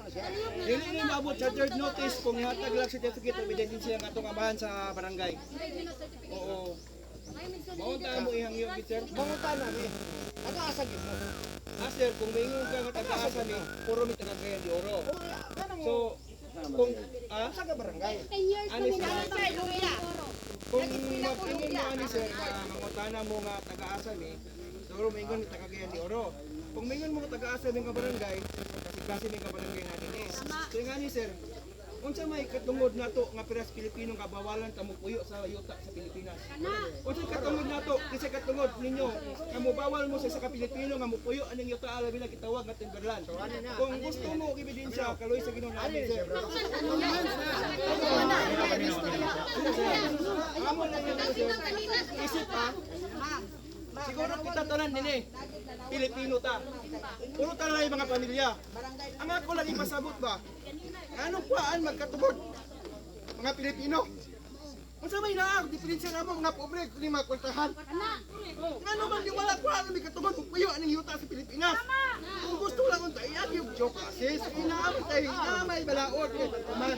na siya. Dili ni maabot sa third notice kung ihatag lang certificate of identity siya nga atong amahan sa barangay. Oo. Maunta mo ihangyo gid, sir. Mangutan nami. Taga-asa gyud mo. Ah, sir, kung maingon ka nga taga-asa mi, puro mi taga Cagayan de Oro. O, kanang So, kung asa ka barangay? 10 years Ano na siya? nila. Kung mag-ingon mo ani, sir, nga mangutana mo nga taga-asa mi, siguro maingon mi taga Cagayan de Oro. Kung maingon mo nga taga-asa mi nga barangay, kasi klase mi nga barangay natin eh. So nga ni sir, unsa may katungod nato nga piras Pilipino nga bawalan ta mopuyo sa yuta sa Pilipinas? Unsa katungod nato kinsa katungod ninyo nga mobawal mo sa isa ka Pilipino nga mopuyo aning yuta, labi na gitawag nga timberland? Kung gusto mo og ebidensya, kaloy sa Ginoo namin, sir. Amo lang yun, sir. Isip pa. Siguro kita tanan din eh. Pilipino ta. Puro tanan ay mga pamilya. Ang ako lang ipasabot ba? Anong kuhaan magkatubod? Mga Pilipino. Unsa may naa diferensya namo mga pobre kung mga kwartahan? Ngano man di wala kuhaan may katubod kung puyo aning yuta sa Pilipinas? Kung gusto lang unta iyag yung joke process, inaamay tayo, inaamay balaod kay man.